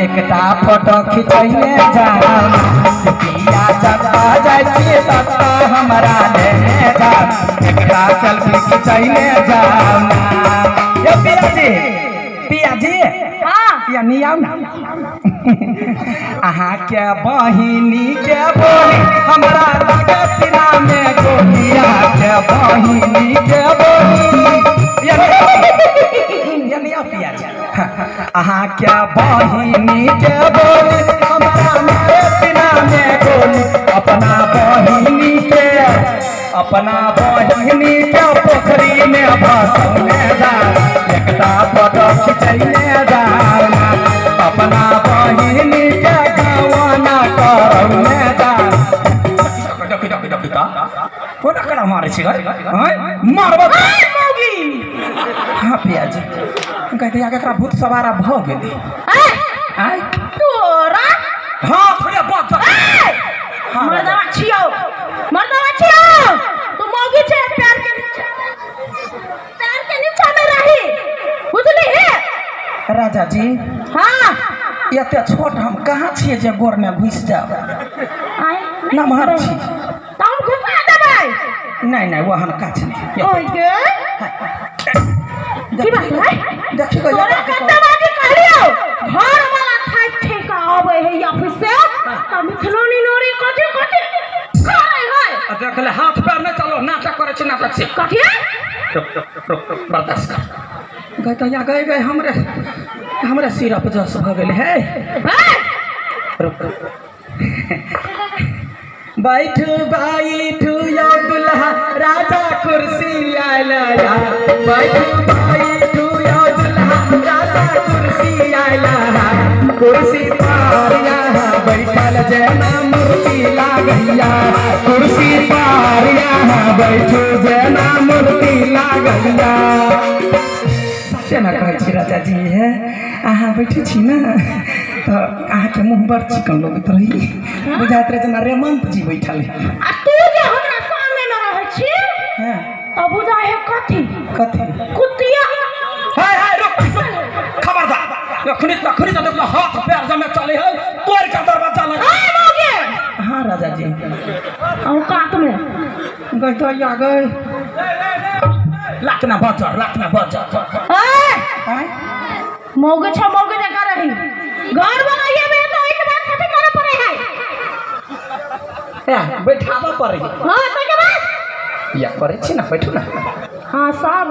एकटा फोटो खिंचैने जाओ पिया जतऽ जाइ छी ततऽ हमरा लेने जाओ एकटा सेल्फी खिंचैने जाओ ना। ये पिया जी, पिया जी या नहीं आओ ना। अहाँ के बहिनी के बोली हमरा लागे सीना में गोली, अहाँ के बहिनी के बोली या नहीं आओ पिया जी। अहाँ के बहिनी के बोली हमरा मारे सीना में गोली, अपना बहिनी के पोखरी में भसौने जाओ एकटा फोटो खिंचैने जाओ ना, अपना बहिनी के गवाना करौने जाओ। कोना करा मारे छी गई मारबो मौगी। हाँ पिया जी कहते आगे एकरा भूत सवारा भ गेलै। आय तोरा हाँ थोड़े बात मर्दवा छियो, मर्दवा छियो तू मौगी छे प्यार के नीचा, प्यार के नीचा में रही बुझली है राजा जी। हाँ एते छोट हम कहाँ छियै जे गोर में घुसि जाब नमहर छी त हम घुसा देबै। नहीं नहीं ओहन काज नहीं। ओइ के की बात है देखी तोरा कते बाजी कहलियो घर वाला थाक ठेका आबै है ऑफिस से त मिथिलानी नोरी कथि कथि करै है। देख ले हाथ पैर नहीं चलो नाटक करै छी नाटक से कथि रुक रुक रुक बर्दाश्त कर गए तो या गए गए हमरे हमरे सिरप जस भ गेल है। रुक रुक बैठू बैठू यौ दुल्हा राजा कुर्सी आयल बैठू बैठू यौ दुल्हा राजा कुर्सी आयल कुर्सी पर यहाँ बैठल जेना मूर्ति लागैया, कुर्सी पर यहाँ बैठू जेना मूर्ति लागैया। केना कहै छी राजा जी है अहाँ बैठे छी ने तऽ अहाँके मुँह बड़ चिकन लगैत रही बुझाइत रहे जेना रेमंत जी बैठल है। आ तू जे हमरा सामने में रहै छी हां तऽ बुझा है कथी कथी कुतिया। हाय हाय रुक खबरदार अखनी अखनी तऽ देखलो हाथ पैर जमे चले है तोड़ के दरवाजा लगा। ए मौगी हां राजा जी औकात में गई तो आ गए लातना बजर लातना बजर। ए मौगे छ मौगे जगह रही घर बनाइए में तो एक बात कथि करे पड़े है ए बैठाबा पड़े। हां तो के बाद या करे छी ना बैठू ना। हां सब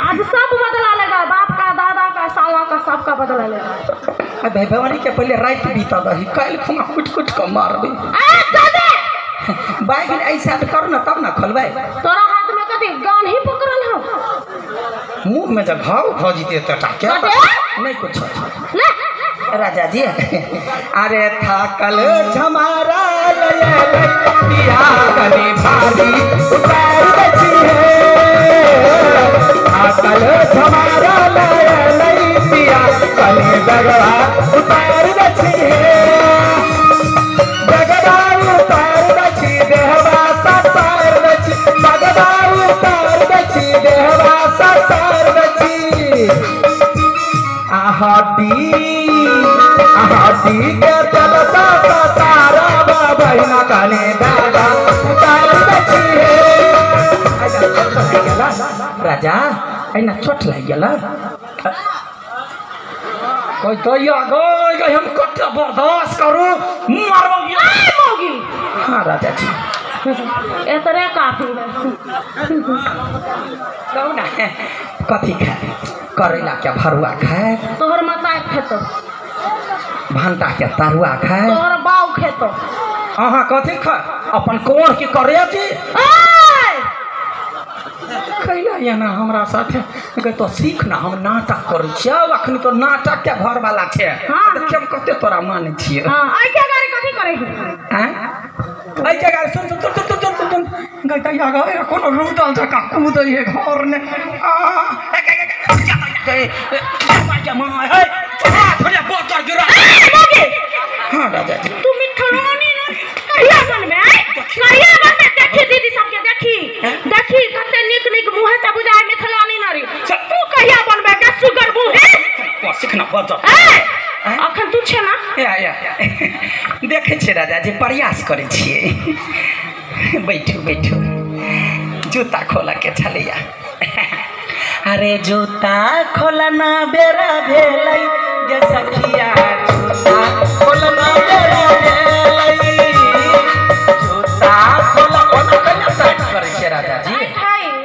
आज सब बदला लेगा बाप का दादा का साला का सबका बदला लेगा। आ भाई भवानी के पहले रात बीता दही काल खुना कुट कुट के मारबे। ए दादा बाइक ऐसा करू ना तब ना खोलबै। तोरा हाथ में कथि गान ही पकड़ल हो मुंह में जब घाव भ जीते त क्या नहीं कुछ ले राजा जी। अरे थाकल झमारा ले ले पिया कने भारी उतार दछि हे, थाकल झमारा ले ले पिया कने बगवा उतार दछि हे, बगवा उतार दछि देहवा सतार दछि, बगवा उतार दछि देहवा सतार दछि। आहाडी आहाडी के तलसा तारा बहिना कने दादा उतार दछि हे। राजा एना चोट लागि गेल कोई तो या गई गई हम कते बर्दाश्त करू मारबो ए मौगी। हां राजा जी एतरे काफी कहू ना कथी खाए करैला के भरुआ खाए तोहर माता खेतो भंटा के तरुआ खाए तोहर बाऊ खेतो। अहाँ कथी खाए अपन कोण के करे जी कैला ये ना हमरा साथे गए तो सीख ना हम नाटक करै छियै अखनी तो नाटक के घर वाला छै। हां देखिए हम कते तोरा मानै छियै। हां आई के गाड़ी कथी करै है हैं आई के गाड़ी सुन सुन सुन सुन सुन सुन गए त या गए कोनो रूदल जका कूदै है घर ने आ गए के मां है थोड़े बोतल गिरा। हां राजा जी तू मिठलवानी ना कहिया बनबे कहिया बनबे देखी दीदी सबके देखी देखी कते निक निक मुंह से बुझाय मिथिलानी नारी तू कहिया बनबे के सुगर मुंह सीखना बजर ए अखन तू छे ना देखै छियै राजा जी प्रयास करै छियै। बैठू बैठू, जूता खोलऽ के छलैया। अरे जूता खोलना बेरा भेलै गे सखिया, जूता खोलना बेरा भेलै, जूता खोलना। ओना केना टाइट करै छियै राजा जी?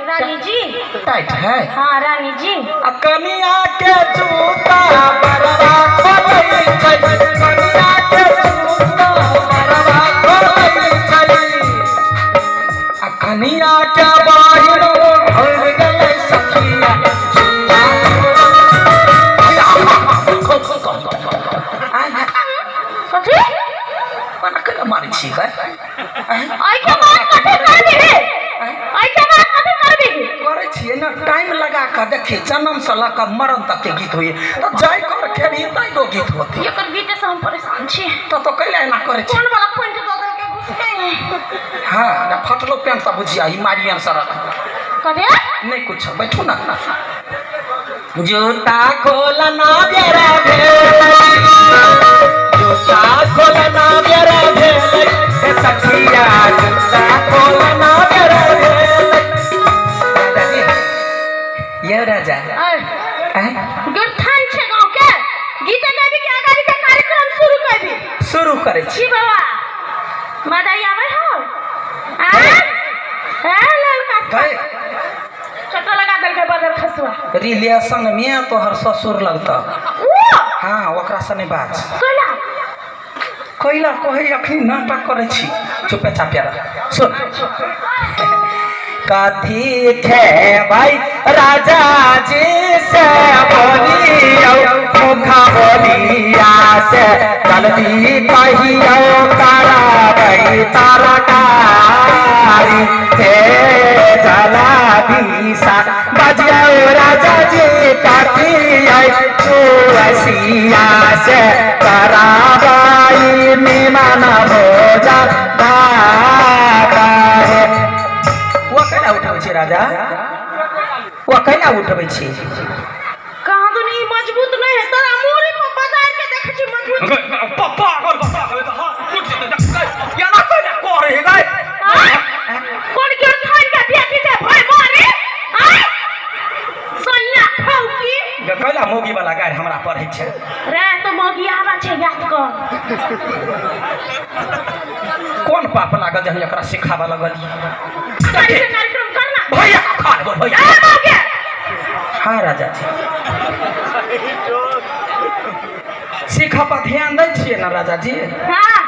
रानी जी टाइट है। हाँ रानी जी। आ कनिया के जूता बरवा खोलै छै, कनिया के जूता बरवा खोलै छै, आ कनिया के बाहिर भर गेलै सखिया, जूता कथी ओना केना मारै छी गै? आई के बात कथी करबी रे? आई के बात कथी करबी? करै छियै ने टाइम लगा कऽ। देखी जन्म से लऽ कऽ मरण तक के गीत होइए, तऽ जाय कर खेबही तै गो गीत होते। एकर गीत से हम परेशान छी। तऽ कैला एना करै छी? कोन वाला पॉइंट दऽ देलकै घुस गए। हाँ ना फटलो पेंट सब बुझिया ई मारियन सड़क कथी नहीं कुछ। बैठू ना। जूता खोलना बेरा भेलै, जूता खोलना बेरा भेलै सखिया, जूता खोलना बेरा भेलै। दादाजी ये राजा गिरथान छे गांव के गीत गाबी के अगाड़ी के कार्यक्रम शुरू करबी? शुरू करै छी बाबा। मदाई आबै हो? आ ए ललका चक्का लगा देलकै बदल खसुआ। रिलेशन में तोहर ससुर लगता। हाँ ओकरा से नहीं बात कैला कैला कहै अखनी नाटक करै छी। चुपे चापे रह। सुन कथी खेबै राजा जी से बोलियौ, मुखा बोलिया से जल्दी कहियौ कराबै तरकारी, हे जला दिशा बजियौ राजा जी कथी चुअसिया से कराबै निमन भोजा दाता। वो कैला उठबै छी राजा? वो कैला उठबै छी? कहाँ तो नहीं मजबूत नहीं है तोरा मूड़ी पर बजाय के देखै छी मजबूत। पप्पा अगर बता देबै तऽ हाथ टूट जेतै। एना कैला करै हे गै? कोन गिरथान के बेटी छै भाई मारे? आय सन्ना ठौकी कैला मौगी वाला गारि हमरा पढ़ै छै रे? तो मौगी आबै छै याद कर। कोन पाप लागल जे हम एकरा सिखाबऽ लगलियै? कार्यक्रम करना भैया खा लेबो भैया। हाँ राजा जी सीखऽ पर ध्यान दै छियै ने राजा जी? हाँ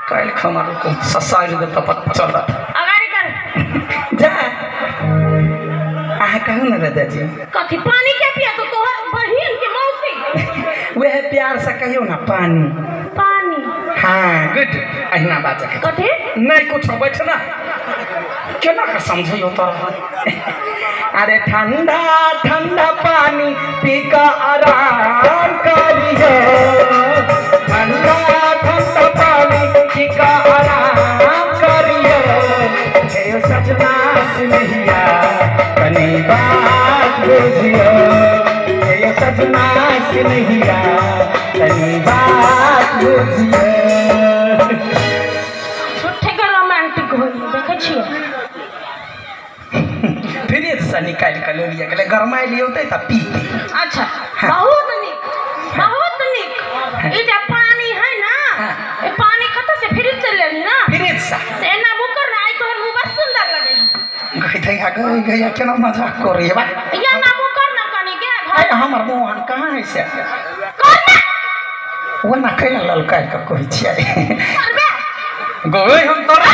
काल्हि खमा रुकू ससारि देब तऽ पता चलत। अगाड़ी कर जा। अहाँ कहू ने राजा जी। कथी पानी के पिया तो तोहर बहिन के मौसी? वह प्यार से कहियो ना पानी पानी। हाँ गुड अहिना बाजऽ के। कथी नहीं कुछ बैठ ना केना के समझियो तोरा। अरे ठंडा ठंडा पानी पी का आराम करियो, ठंडा ठंडा पानी पी का आराम करियो, हे सजना सुनहिया कनी बात बुझियो, हे सजना सुनहिया कनी बात बुझियो। झूठे के रोमांटिक होई देखै छियै। फ्रिज से निकालि कऽ लेलियै, कहलियै गरमाइ लियौ तऽ पीते। अच्छा बहुत नीक बहुत नीक। ई जे पानी है ना, ई पानी कतऽ से? फ्रिज से लेली ना? फ्रिज से। एना मुँह कर ना, आई तोहर मुँह बड़ सुंदर लगे। गई दैया गई गैया केना मजाक करै बा। एना मुँह कर ना कनी गे। अरे हमर मोहन कहाँ है से? कर ना। ओना कैला ललकारि कऽ कहै छियै? करबे गई हम तोरा।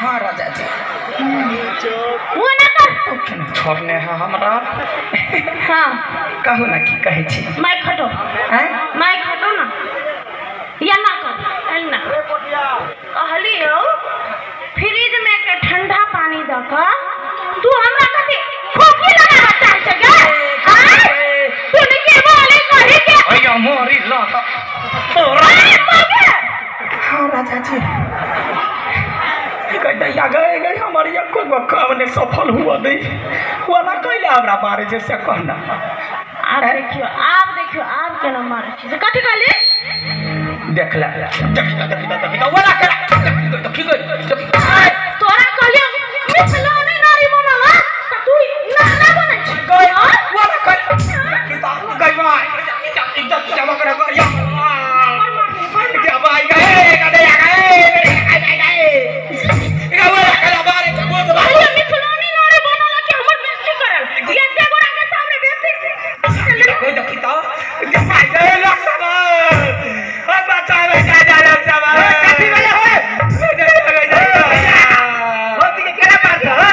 हाँ राजा जी वो ना कर। छोड़ने है हमरा। हाँ कहू ना की कहै छी? माइक हटो। आँय माइक हटो ना। या ना कर एना कहलियो फ्रिज में के ठंडा पानी द क तू हमरा कथी खोखी लगाबऽ चाहै छै गे? आँय सुन के बोले कहि के अय्या मोरी ल तोरा। हाँ राजा जी गई गए गई हमारे एको गो काम ने सफल हुआ नहीं। वाला कैला हमरा मारे छै से कहना। आब देखियो आब देखियो आब केना मारै छै से। कथी कहली? देख ले देखी देखी देखी वाला कर देखी देखी तोरा कहलियो मिथिलानी नारी बनला त तू नाना बनै छी गई वाला कर किता गई भाई इज्जत जमा कर या क्या भाई गए गए गए गए वाला कर बारे बोल कहलियो मिथिलानी नारी बनला कि हमर बेइज्जती करल ये गोरा के सामने बेइज्जती देखी देखी तो भाई गए लोग सब ओ बचावे जा लोग सब कथी वाला है होती के केना मारता हो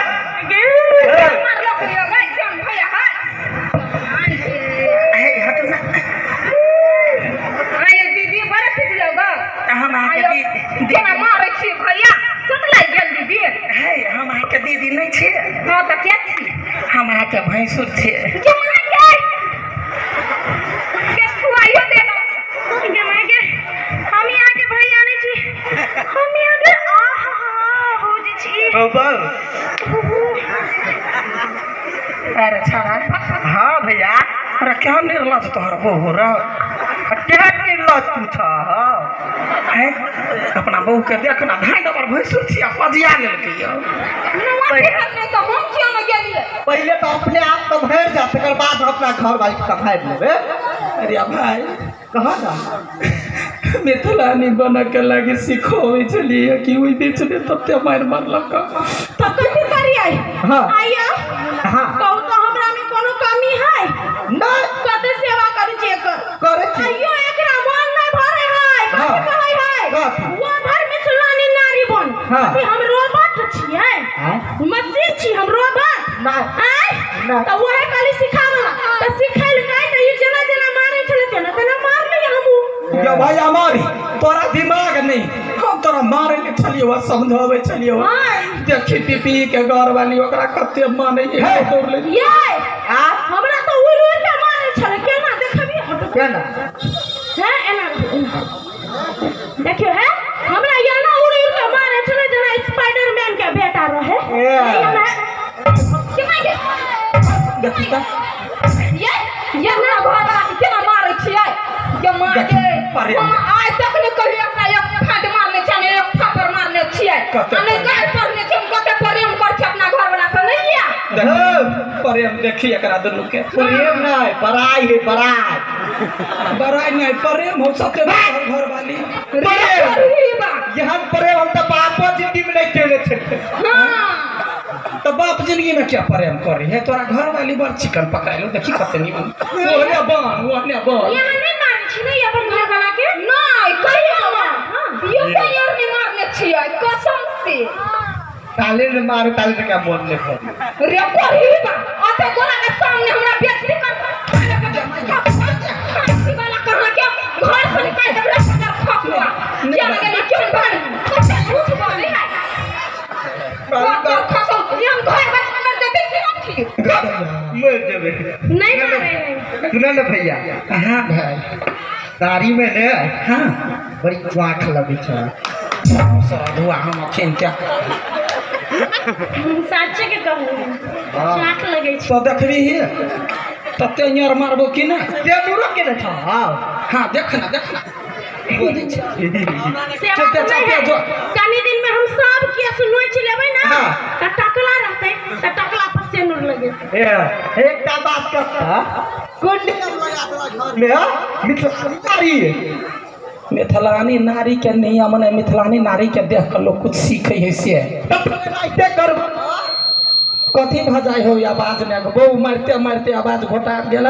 मारलो कहियो गई जान भैया हाय ए हट ना आये दीदी बड़ा खींच लोगा हम अहाँ के दीदी केना मारै छी भैया चोट लागि गेल दीदी हे हम अहाँ के दीदी नहीं छियै। हां त के छी? हम अहाँ के भैंसुर छियै। के माय के के खुआइयो देलो के माय के हम यहाँ के भैया नहीं छी, हम यहाँ के आहा भौजी छी। ओ बाबू अरे छाड़ा हाँ भैया अरे क्या निर्लज तोहर बहू रह क्या निर्लज तू छ है अपना बहू के देखना भाई दबर भैंसुर छी पजिया लेलकै यौ। पहले तो अपने आप तो भर जा तकर बाद अपना घर वाली के भर लेबे। अरे भाई कहाँ जा मिथिलानी बना के लागे सिखोवे चलिए कि ओइ बीच में तब ते मार मारलक तब कथी करियै? हाँ। आइयो हाँ। कहू तो हमरा में कोनो कमी है? नहीं। कते सेवा करै छी एकर? करै छी। आइयो एकरा मन नहीं भरे है। कथी कहै है? वो भर मिथिलानी नारी बन। हाँ। कि हम रोबोट छियै? मशीन छी हम रोबोट? नहीं। आय त वहे खाली सिखावला त सिखैलकै त ई जेना जेना मारै छलै तेना तेना मारलियै हमहू। यो भाई हमारी तोरा दिमाग नहीं हम तोरा मारे ले छलियो समझावे छलियो। देखी पीपी के घर वाली ओकरा कते माने है दौड़ ले ये आ हमरा तो उड़ उड़ के मारे छले केना देखबी केना है एना देखियो है हमरा एना उड़ उड़ के मारे छले जेना स्पाइडरमैन के बेटा रहे। एना केना के देखी त ये ये ना घर वाला केना मारे छियै के मार के हम आज तक ने कहियो अपना एक फाट मारने छियै ने एक फापर मारने छियै आ ने गाय पढ़ने छियै। हम कते प्रेम कर छी अपना घर वाला से नहीं या प्रेम देखी एकरा दुनू के प्रेम नहीं बड़ाई है बड़ाई बड़ाई नहीं प्रेम हो सके घर वाली प्रेम यहाँ प्रेम हम तो बापो जिंदगी में नहीं केले थे। हां तो बाप जिंदगी में क्या प्रेम करी है तोरा घर वाली बड़ चिकन पकाइलो देखी कते निमन ओहने बन ओहने बन यहाँ नहीं मारै छी ने अपन घर वाला के नहीं कहियो ना। हां यो कहियो नहीं मारने छियै कसम से। ताले ने मारे ताले के क्या मोन ले रे पढ़ी बा अते गोरा के सामने हमरा बेइज्जती कर वाला कहां के घर से निकाल दे हमरा खखुआ क्या लगे क्यों बन कते झूठ बोले है बाप खसो हम घर बस मर देते से हम ठीक मर जेबे नहीं मारे। सुना ना भैया। हां भाई दाढ़ी में ने हां बड़ी चाट लगे छै साधुआ हम अखन क्या साचे के कहू चाट लगे छै तो देखबी ही तते यार मारबो की ना ते दूर के न छ। हां हां देखना देखना बोलै छै चलते चलते जो कनी दिन में हम सब केस नोच लेबै ना त टकला रहतै त टकला पर सेनुर लगे। ए एकटा बात कहता कोन नियम लगा तोरा घर में मिथिलानी मिथिलानी नारी के नियम ने मिथिलानी नारी के देख के लोग कुछ सीखे है से करबो कथी भ जाय हो आवाज ने बहु मारते मारते आवाज घोटा गेल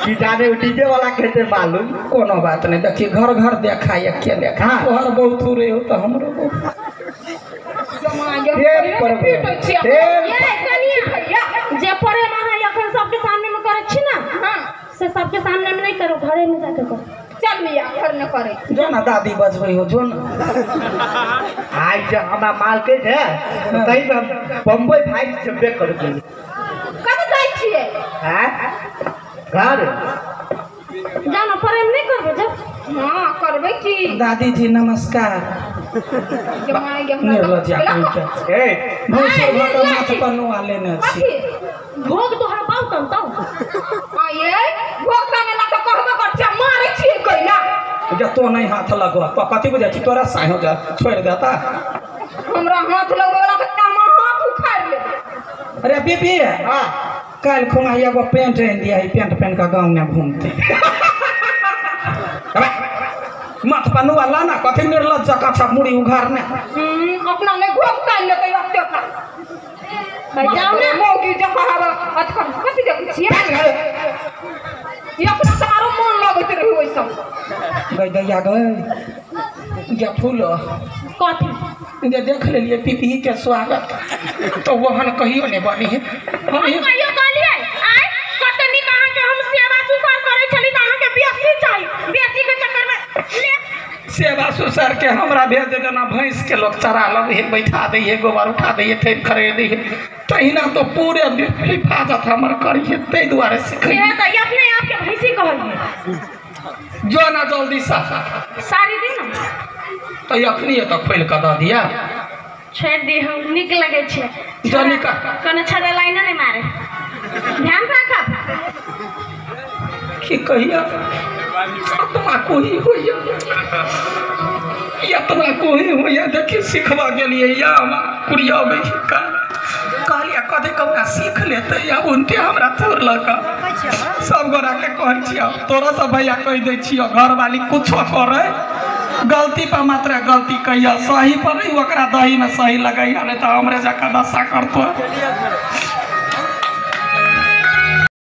की जाने डीजे वाला कहते मालूम। कोनो बात नहीं देखी घर घर देखा एके लेखा तोहर बहुत थोड़े हो तो हमरो बहुत। जे प्रेम अहाँ अखन सबके सामने में करै छी ना से सबके सामने में नहीं करो, घरे में जाके करो। चल मिया घर न करे जो ना दादी बजबै हो जो ना आज जे हमरा माल के छै तई में बम्बई भाई जबे कर गेल। कब जाइ छियै? हैं घर जानो प्रेम नहीं करबै जब। हां करबै की। दादी जी नमस्कार। ए भैंसुर भऽ कऽ माथ पर नुआ लेने छी। भोग तोहर बाउ तन तौ आये भोग ताने ला त कहबो कर छै मारै छियै कैला। जब तो नहीं हाथ लगो तो कथी बुझै छी तोरा साइ हो जा छोड़ देता हमरा हाथ लगबे वाला के तामा हाथ उखाड़ ले। अरे बीबी हां कल खुमा एगो पेंट आनि दिया है पेंट पहन के गाँव में घूमते। मत पनुआ लाना कथी निर्लज जकाँ सब मुड़ी उघारने। अपना नहीं घोप कान लेतै ओते का जाओ ना मौगी जकाँ हवा अथकर कथी देखै छियै ई अपना से आरो मन लगैत रहै ओइ सब। गई दैया गई या फूल कथी जे देख लेलिए पीपी के स्वागत तो वहन कहियो नहीं बनी है। हम कहियो कहलिए आय कत नीक अहाँ के हम सेवा सुसार करै छली त अहाँ के बेसी चाही बेसी के चक्कर में ले सेवा सुसार के हमरा भेज देना भैंस के लोग चरा लगे है बैठा दै है गोबर उठा दै है ठेप खरीद दै है तहिना तो पूरे हिफाजत हमर करी है ताहि दुआरे सिखै से त अपने आप के भैंसी कहलिए जो ना जल्दी सा साड़ी दे ना तो अखनी तो खोलि कऽ दऽ दिया छोड़ दी हम निक लगे छै जो निक कोनो छड़ा लाइन नहीं मारे ध्यान राखब की कहिया आत्मा कोही होइया इतना कोही होइया देखी सिखबा गेलियै या हमरा कुड़िया बैठ का कहलियै कथी कहुना सीख लेतै या उनटे हमरा तोड़लक। सब गोरा के कहै छियौ तोरा सब भैया कहि दै छियौ घरवाली कुछो करै गलती पर मात्र गलती कहिया सही पर नहीं ओकरा दही में सही लगैया नहीं तो हमरे जकाँ दशा करतो।